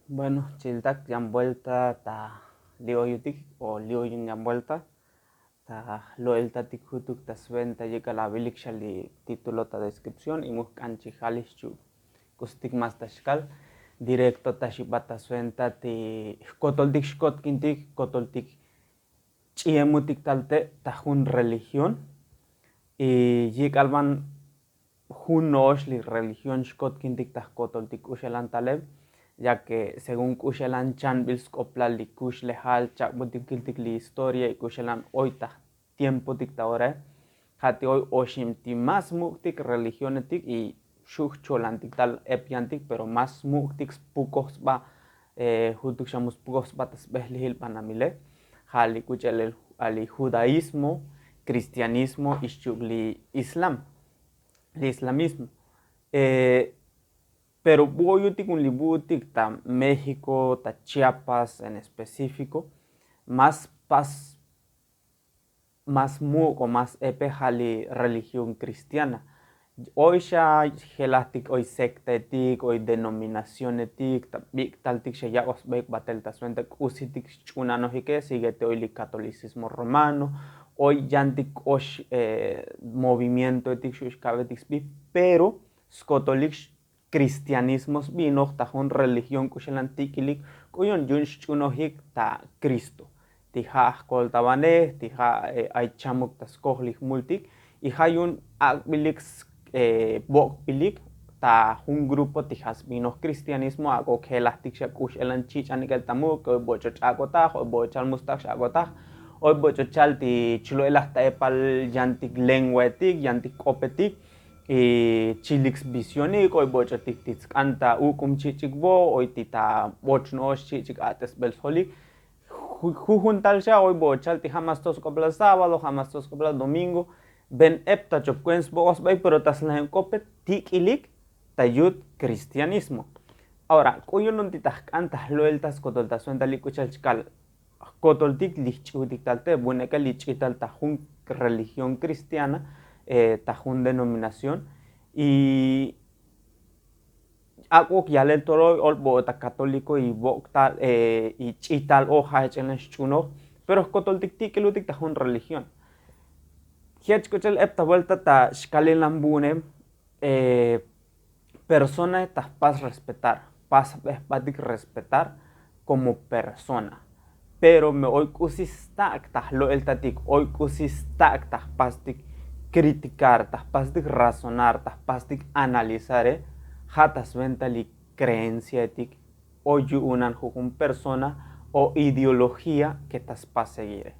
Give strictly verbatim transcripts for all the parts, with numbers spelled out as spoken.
Bueno, chiltak yan vuelta ta li oyutik o li oyun yan vuelta ta lo'eltatik jutuk ta sventa yek'al avilik xa li título ta descripción y mujk'an chi jalij xchu' k'usitik mas ta xkal. Directo ta xibat ta sventa ti jkotoltik xkotkintik jkotoltik ch'iyemutik tal te' ta jun religión. Y yek'al van jun no'ox li religión xkotkintik ta jkotoltik k'u xelan taleb, ya ke según k'u xelan chanbil sk'oplal li kuxlejal chak'butik kiltik li historia y k'u xelan oy ta jtiempotik ta orae. Ja' ti oy oxib ti mas muk'tik religionetik y xu' jcholantik tal ep yantik pero mas muk'tik spukoj sba jutuk xa mu spukoj sba ta sbejlijil banamile. Ja' li k'u ch'elel, li judaismo, cristianismo y xchuk' li islam, li islamismo. Pero bu oyutik un li bu'utik ta méxico ta chiapas en específico mas pas mas muk' o mas epe ja' li religión cristiana. Oy xa jelajtik oy sektaetik oy denominacionetik ta bik'taltik xa yak'oj sbeyuk batel ta sventa k'usitik xch'unanojike sigue ti oy li catolicismo romano. Oy yantik k'ox movimientoetik xu' xkabetik sbi pero skotolik cristianismo sbinoj ta jun religión k'u xelan tik'ilik k'u yu'un yu'un xch'unojik ta kristo. Ti ja' jkoltabanej ti ja' ay chamuk ta skoj li jmultik y ja' yu'un ak'bilik bok'bilik ta jun grupo ti ja' sbinoj cristianismo ak'o jelajtik xa k'u xelan chich'anik el ta muk' oy boch'o ch'ak'otaj oy boch'o chal mustak xak'otaj oy boch'o chal ti chlo'elaj ta epal yantik lenguaetik yantik k'opetik y chilik svisionik oy boch'otik ti tsk'an ta uk'um chich'ik vo oy ti ta boch no'ox chich'ik at'esbel sjolik. Jujun tal xa oy boch'o chal ti ja' mas toj sk'oplal sábado ja' mas toj sk'oplal domingo. Ben ep ta chopkuen sbok'oj sbey pero ta slajen k'ope tik'ilik ta yut cristianismo. Ahora k'u yunun ti ta jk'an ta jlo'el ta skotol ta sventa li k'u chal chkal jkotoltik li jch'iutik tal te' vun ek'el li ch'ital ta jun religión cristiana ta jun denominación. Y ak'uk yalel toloy olbo ta katoliko y vok'tal y ch'ital o ja' ech'elan xch'unoj pero jkotoltik tik'ilutik ta jun religión. Jech k'u ch'el ep ta vuelta ta xkalilan vu'une. Personae ta jpas respetar jpas jbe jbatik respetar komo persona. Pero me oy k'usi stak' ta jlo'eltatik oy k'usi stak' ta jpastik kritikar ta jpastik razonar ta jpastik analizare ja' ta sventa li kreenciaetik o yu'unan jujun persona o ideología ke ta spasegire.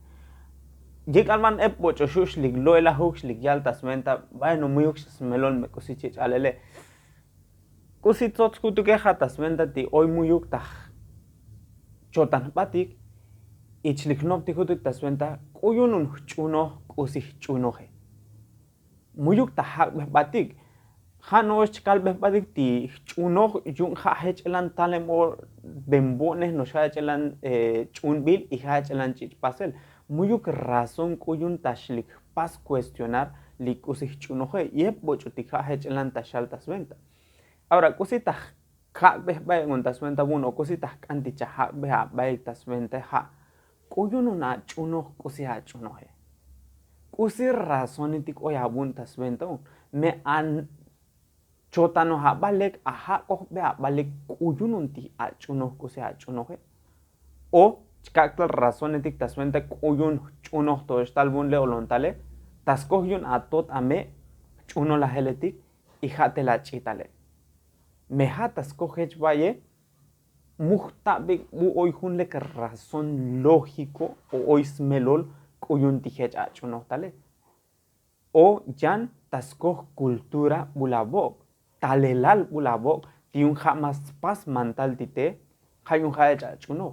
Yek'al van ep boch'o xu' xlik lo'elajuk xlik yal ta sventa bueno muyuk xa smelol me k'usi chi ch'alele. K'usi tsots jutuke ja' ta sventa ti oy muyuk ta jchotan jbatik y chlik jnoptik jutuk ta sventa k'u yunun jch'unoj k'usi jch'unoje. Muyuk ta jak'be jbatik ja' no'ox chkalbe jbatik ti jch'unoj yu'un ja' jech'elan talem o ben bo'nej no'ox ja' ech'elan ch'unbil y ja' ech'elan ch'ich' pasel. Muyuk razón k'u yu'un ta xlik jpas kuestionar li k'usi jch'unoje y ep boch'otik ja' jech'elan ta xal ta sventa. Ahora k'usi ta jak'be jbaik un ta sventa vu'un o k'usi ta jk'an ti cha jak'be abaik ta sventa ja' k'u yu'un un ach'unoj k'usi ach'unoje. K'usi razonetik oy avu'un ta sventa un me an chotanoj abal lek ajak'oj be abal lek k'u yunun ti ach'unoj k'usi ach'unoje. O chkak'tal razonetik ta sventa k'u yun jch'unoj to'ox tal vu'un le olon tale ta skoj yun atot ame' jch'unolajeletik y ja' te la ch'itale. Me ja' ta skoj jech vaye mujtabik bu oy jun lek razón lógiko o oy smelol k'u yun ti jech ach'unoj tale. O yan ta skoj kultura bu la vok' talelal bu la vok' ti yun ja' mas spas mantal ti te ja' yun ja' ech ach'unoj.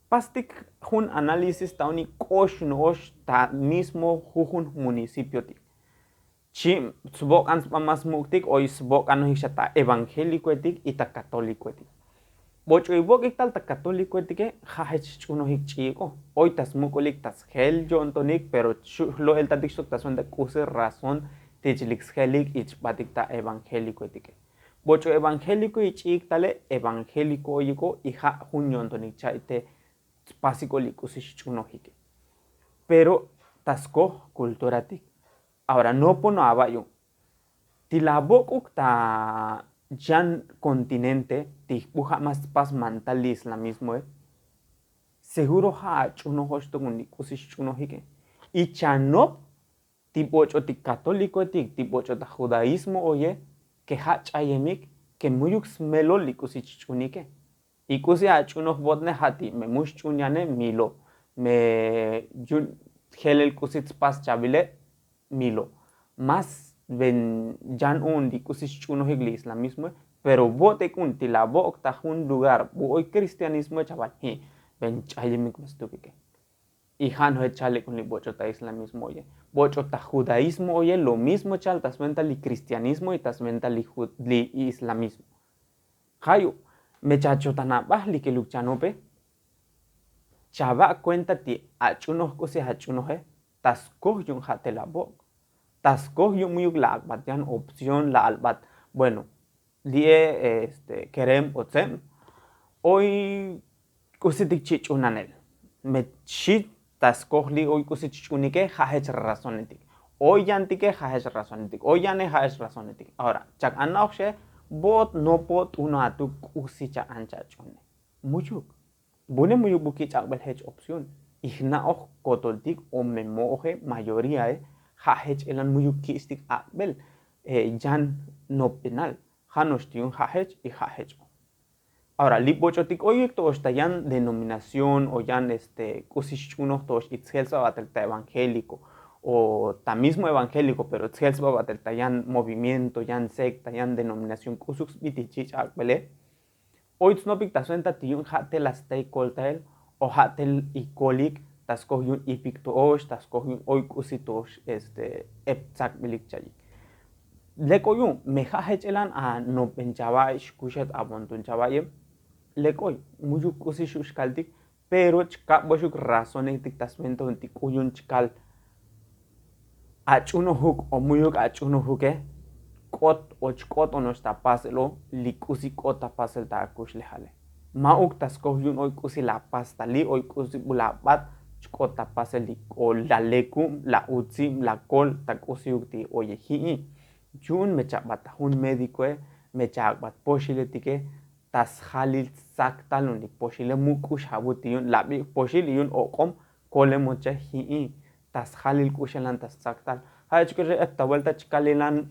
Pastik jun análisis ta onik k'ox no'ox ta mismo jujun municipiotik chi' svok'an sba mas muk'tik oy svok'anojik xa ta evangélikoetik y ta katólikoetik. Boch'o ivok'ik tal ta katólikoetike ja' jech xch'unojik ch'i'iko oy ta smuk'ulik ta sjel yo'ntonik pero xu' jlo'eltatik xtok ta sventa k'usi razón ti chlik sjelik y chbatik ta evangélikoetike. Boch'o evangéliko y ch'i'ik tale evangéliko oyiko y ja' jun yo'ntonik cha'i te. Spasiko li k'usi xch'unojike. Pero ta skoj kulturatik. Ahora nopo no ava' yu'un ti la bok'uk ta yan kontinente ti jbu ja' mas spas mantal li islamismoe. Seguro ja' ach'unojoxtok un li k'usi xch'unojike. Y chanop ti boch'o ti katolikoetik ti boch'o ta judaismo oye ke ja' ch'ayemik ke mu'yuk smelol li k'usi chch'unike. Y k'usi ach'unoj bo'tne ja' ti me mu xch'un yane milo me yu'un jelel k'usi tspas chavile. Milo mas ven yan un li k'usi xch'unojik li islamismoe. Pero bo'tek un ti la bo'ok ta jun lugar bu oy kristianismoe chaval ji' ven ch'ayemik me stukike. Y ja' noje chalik un li boch'o ta islamismo oye boch'o ta judaismo oye lo mismo chal ta sventa li kristianismo y ta sventa li islamismo. Ja' yu' me chachotan abaj li keluk chanope. Chava' kuenta ti ach'unoj k'usi ach'unoje ta skoj yu'un ja' te la bok'. Ta skoj yu'un mu'yuk la ak'bat yan opción la albat. Bueno, li'e kerem o tzeb oy k'usitik chich'unanel. Me xi ta skoj li' oy k'usi chich'unike ja' jech razonetik. Oy yantike ja' jech razonetik oy yane ja' jech razonetik ahora chak ana'oj xe bo'ot nopo t'uno atuk k'usi cha'an chach'une. Mu'yuk bune mu'yuk bu kich'ak'bel jech opción. Y jna'oj kotoltik o me mo'oje mayoriae ja' jech elan mu'yuk kich'tik ak'bel yan nopenal. Ja' noxti yu'un ja' jech y ja' jech o. Ahora li boch'otik oyik to'ox ta yan denominación o yan este k'usi xch'unoj to'ox itsjel sba batel ta evangéliko o ta mismo evangéliko pero tsjel sba batel ta yan movimiento yan sekta yan denominación k'usuk sbi ti chich' ak'bele. Oy tsnopik ta sventa ti yu'un ja' te la sta ikoltael o ja' te ikolik ta skoj yu'un ipik to'ox ta skoj yu'un oy k'usi to'ox este ep tsakbilik chayik. Lek oy yu'un me ja' jech elan anopen chava'i xkuxet abonton chava'i eb. Lek oy mu'yuk k'usi xu' xkaltik pero chkab boxuk razonetik ta sventa un ti k'u yu'un chkal ach'unojuk o mu'yuk ach'unojuke. K'ot o chk'ot o noxta pasel o li k'usi k'ot ta pasel ta akuxlejale. Ma'uk ta skoj yu'un oy k'usi la pas ta li' oy k'usi bu la bat chk'ot ta pasel li k'o la lekub la utzib la kol ta k'usiuk ti oye ji'i. Yu'un me chabat ta jun médikoe me chakbat poxiletike ta sjalil tsaktal un li poxile mu' k'ux jabu ti yu'un labi' poxil yu'un ok'om. Kolemoche ji'i ta sjalil k'uxelan ta stsaktal. Ja' chk'uxel ep ta vuelta chkalilan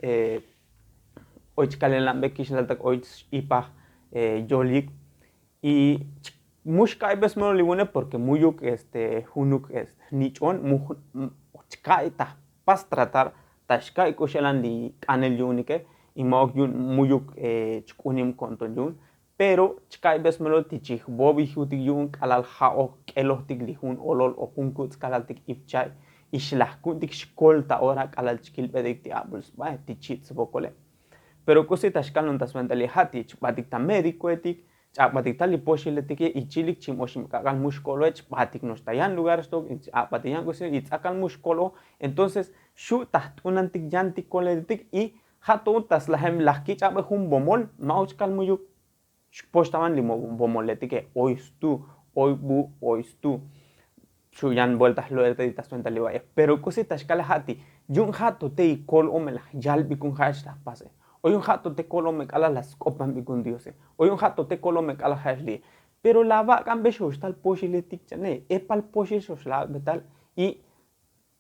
oy chkalilan be kixlaltak oy x'ipaj yolik. Y mu xka'ibe smelo li vune porke mu'yuk este junuk jnich'on mu chka'i ta jpas tratar ta xka'i k'uxelan li k'anel yu'unike. Y ma'uk yu'un mu'yuk chk'unim ko'nton yu'un pero chka'ibe smelo ti chijbobijutik yu'un k'alal ja'oj k'elojtik li jun olol o jun kutz'kalaltik ipcha'i. Y xlajku'ntik xkol ta ora k'alal chkilbetik ti abul sbae ti chich' svokole. Pero k'usi ta xkalon ta sventa li ja' ti chbatik ta médikoetik ch'ak'batik ta li poxiletike y chilik chim oxib k'ak'al mu xkolo chbatik noxta yan lugar xtok ch'ak'batik yan k'usi y ts'akal mu xkolo. Entonces xu' ta jt'unantik yan ti koletik y ja' to'un ta slajem laj kich'ak'be jun bomol ma'uk chkal mu'yuk xpoxtaban li bomoletike oy stu oy bu oy stu. Xu' yan vuelta jlo'erta ti ta sventa li va'yej pero k'usi ta xkale ja' ti yu'un ja' to te ikol o me laj yalbikun ja' jech laj pase o yu'un ja' to te kol o me k'alal laj sk'opanbikun diose o yu'un ja' to te kol o me k'alal ja' jech li'e. Pero la vak'anbe xoxtal poxiletik chane epal poxil xoxlak'be tal y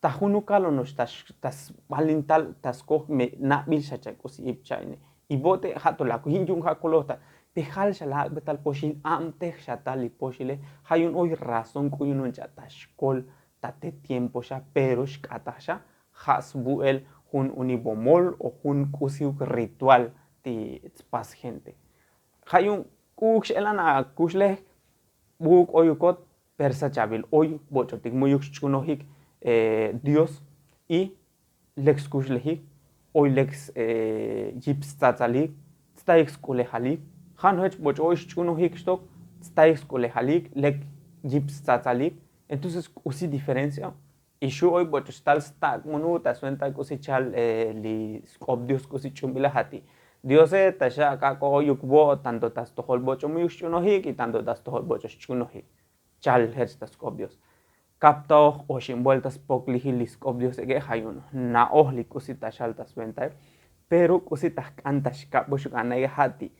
ta junukal o noxta ta sbalintal ta skoj me nabil xa chak'usi ib cha'ine. Y bo'te ja' to lakuyin yu'un ja' kolojtal pejal xa lak'betal poxil abtej xa tal li poxile. Ja' yu'un oy razón k'u yu'un un ch'ata xkol ta te tiempo xa pero xk'ataj xa ja' sbu'el jun unibomol o jun k'usiuk ritual ti tspas gente. Ja' yu'un k'u'uk x'elan akuxlej buk oy ukot persa chavil oy boch'otik mu'yuk xch'unojik dios y lek skuxlejik oy lek yip stzatzalik tstajik sk'ulejalik. Ja' nojech boch'o oy xch'unojik xtok tstajik sk'ulejalik lek yip stzatzalik. Entonces k'usi diferencia y xu' oy boch'o xtal stak' munu' ta sventa k'usi chal li sk'op dios k'usi ch'unbila ja' ti Diose ta xa' ak'ak'o oyuk vo' tanto ta stojol boch'o muyuk xch'unojik y tanto ta stojol boch'o xch'unojik. Chal jech ta sk'op dios. Kapta'oj oxin vuelta spoklijil li sk'op dios ek'e' ja' yu'un na'oj li k'usi ta xal ta sventae. Pero k'usi ta jk'an ta xkab oxuk ana'ike ja' ti'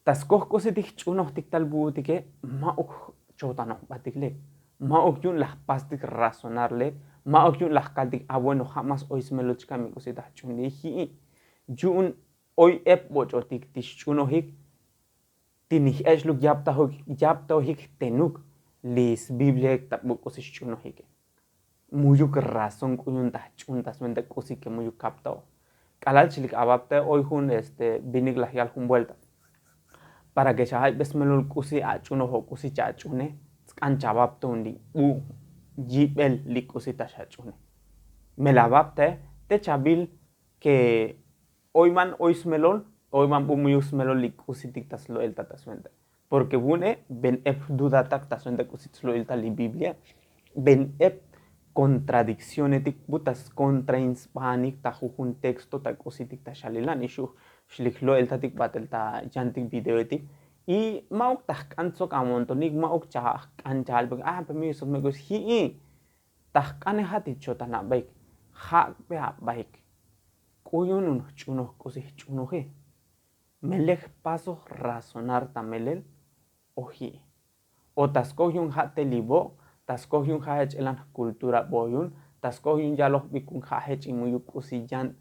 ta skoj k'usi ti jch'unojtik tal vu'utike. Ma'uk chotanoj jbatik lek, ma'uk yu'un laj pastik razonar lek, ma'uk yu'un laj kaltik a bueno ja' más oy smelol chkab mi k'usi ta jch'un li ji'i. Yu'un oy ep boch'otik ti xch'unojik ti nij ech'luk yaptajojik jtenuk li sbiblia ta buk' k'usi xch'unojike. Muyuk razón k'u yu'un ta jch'un ta sventa k'usi ke muyuk kapta'oj. K'alal chilik avapta oy jun este vinik laj yal jun vuelta para ke xa jay pe smelol k'usi ach'unoj o k'usi chach'une. Tsk'an chavapta un li bu' yibel li k'usi ta xach'une. Me lavaptae te chavil ke oy man oy smelol, oy man bu' muyuk smelol li k'usitik ta slo'elta ta sventa. Porque vu'une ven ep jdudatak ta sventa k'usi slo'elta li biblia. Ven ep kontradikcionetik bu' ta skontrain sbanik ta jujun texto ta k'usitik ta xalilan y xu' xlik lo'eltatik batel ta yantik videoetik. Y ma'uk ta jk'an tsok amontonik ma'uk cha jk'an chal pe a pe miyuk sok me k'usi ji'i. Ta jk'ane ja' ti chotan abaik. Jak'be abaik. K'u yu'un un jch'unoj k'usi jch'unoje. Melel jpasoj razonar ta melel o ji'i. O ta skoj yu'un ja' te li vo', ta skoj yu'un ja' jech elan jkultura vo' yu'un, ta skoj yu'un yaloj bikun ja' jech imuyuk k'usi yan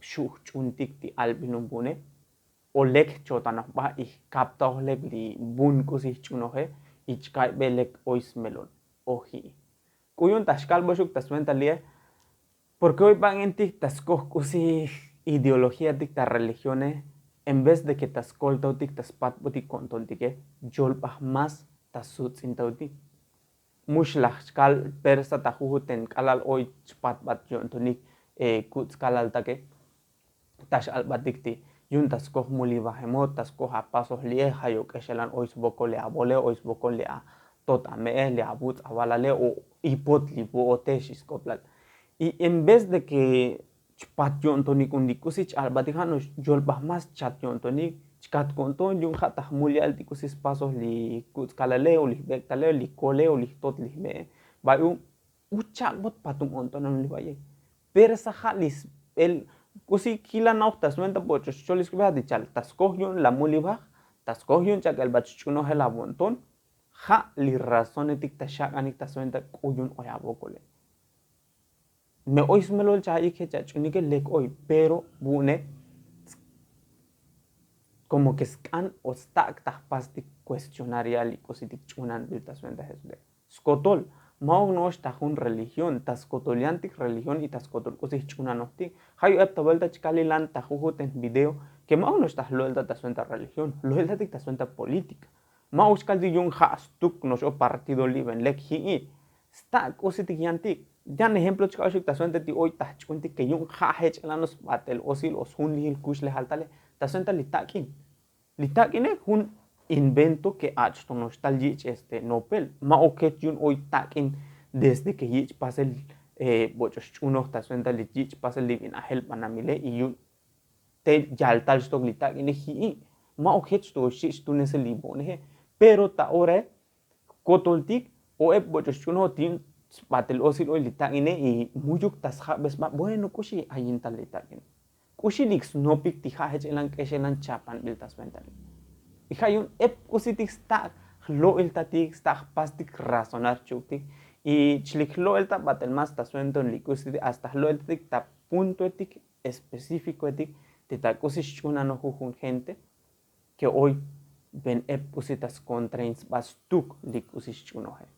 xu' jch'untik ti albilun vu'une. O lek jchotanoj ba y jkapta'oj lek li vun k'usi jch'unoje. Y chkaybe lek oy smelol o ji'i. K'u yu'un ta xkalboxuk ta sventa li'e. Porque oy ba'intik ta skoj k'usi ideologiatik ta religione en vez de ke ta skoltaotik ta spatbotik ko'ntontike yolbaj más ta sutz'intaotik. Mux laj chkal persa ta jujuten k'alal oy chpatbat yo'ntonik kuts' kalaltake. Ta x'albatik ti' yu'un ta skoj mulibajemot ta skoj apasoj li'e ja' yok'exelan oy svokol li avole oy svokol li atot ame'e li avuts' avalale o ipot li vo'ote xi sk'oplal. Y en vez de ke chpat yo'ntonik un li k'usi ch'albatik ja' no'ox yolbaj más chat yo'ntonik chkat ko'nton yu'un ja' ta jmul ya'el ti k'usi spasoj li kuts' kalale o li jbek'tale o li kole o li jtot li jme'e. Bay u u chak'bot patum o'ntonon li vaye. Persa ja' li sbel k'usi kila na'oj ta sventa boch'o xchol li sk'ubej atichal ta skoj yu'un la mulibaj ta skoj yu'un ch'ak'elbat xch'unojel avo'nton. Ja' li razonetik ta xak'anik ta sventa k'u yu'un oy avokole. Me oy smelol cha'ayik jech ach'unike lek oy pero vu'une komo ke sk'an o stak' ta jpastik kuestionar ya'el li k'usitik ch'unanbil ta sventa jesule. Skotol ma'uk no'ox ta jun religión ta skotol yantik religión y ta skotol k'usi jch'unanojtik. Ja' yu'ep ta vuelta chkalilan ta jujuten video ke ma'uk no'ox ta jlo'elta ta sventa religión lo'eltatik ta sventa polítika. Ma'uk chkaltik yu'un ja' stuk no'ox o partido li'ven lek ji'i. Stak' k'usitik yantik yan ejemplo chka'oxik ta sventa ti oy ta jch'untik ke yu'un ja' jech'elan o sbatel osil o sjunlijil kuxlejal tale ta sventa li tak'in. Li tak'ine jun invento ke ach'tonox tal yich' este nopel. Ma'uk jech yu'un oy tak'in desde ke yich' pasel boch'o xch'unoj ta sventa li yich' pasel li bin ajel banamile y yu'un te yaltal xtok li tak'ine ji'i. Ma'uk jech to xich' tunesel li bo'neje. Pero ta orae kotoltik o ep boch'o xch'unoj ti yu'un sbatel osil oy li tak'ine y muyuk ta sjabesba bueno k'uxi ayintal li tak'ine. K'uxi lik snopik ti ja' jech elan k'exelan chapanbil ta sventa li. Y ja' yu'un ep k'usitik stak' jlo'eltatik stak' jpastik razonar chuktik y chlik jlo'elta batel más ta sventon li k'usitik hasta jlo'eltatik ta puntoetik específicoetik ti ta k'usi xch'unanoj jujun gente ke oy ven ep k'usi ta skontrain sba stuk li k'usi xch'unoje.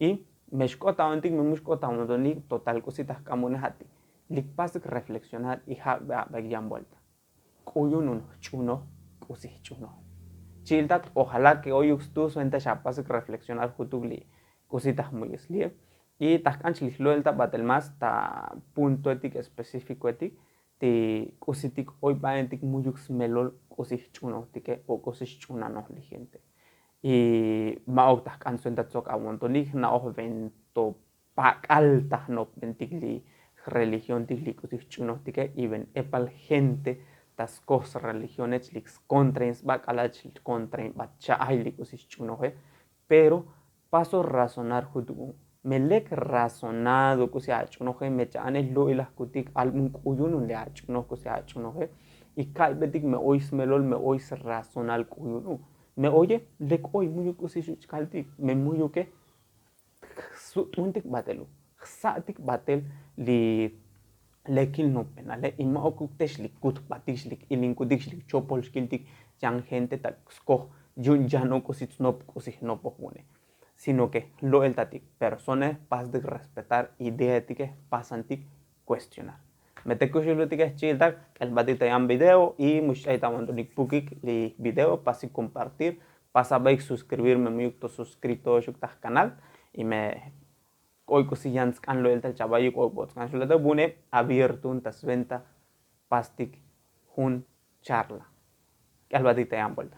Y me xk'ot aontik me mux k'ot aontonik total k'usi ta jk'amune ja' ti lik pasik reflexionar y ja' be abaik yan vuelta. K'u yu'un un jch'unoj k'usi jch'unoje. Chi'iltat ojala ke oyuk stu sventa xapasik reflexionar jutuk li k'usi ta jmuyes li'e. Y ta jk'an chlik lo'elta batel más ta puntoetik específicoetik ti k'usitik oy ba'entik muyuk smelol k'usi jch'unojtike o k'usi xch'unanoj li gente. Y ma'uk ta jk'an sventa tsok amontonik jna'oj vento pak'al ta jnopbentik li jreligiontik li k'usi jch'unojtike y ven epal gente ta skoj sreligionet xlik skontrain sba k'alal xkontrain bat cha'ay li k'usi xch'unoje. Pero paso razonar jut uk'u, me lek razonado k'usi ach'unoje, me cha'ane lo'il ajkutik albun k'uyun un li ach'unoj k'usi ach'unoje. Y ka'ybetik me oy smelol, me oy srazonal k'uyun u, me oye lek oy mu'yuk k'usi xu' chkaltik, me mu'yuke jsut'untik batel u jsa'tik batel li lekil nopenale. Y ma' okuk te xlik kutbatik xlik ilinkutik xlik chopol xkiltik yan gente ta skoj yu'un yan o k'usi tsnop k'usi jnopoj vu'une. Sino ke lo'eltatik persone, pastik respetar ideatike, pasantik kuestionar. Me te kuxulutike jchi'iltak, k'elbatik ta yan video y mu xch'ay ta bantonik pukik li video, pasik kompartir, pasa baik suskribir me mu'yuk to suskrito xuk ta jkanal. Y me k'oy k'usi yan tsk'an lo'eltal chabayuk k'oy k'o tsk'an xulata vu'une abierto un ta sventa, pastik jun charla. K'elbatik ta yan vuelta.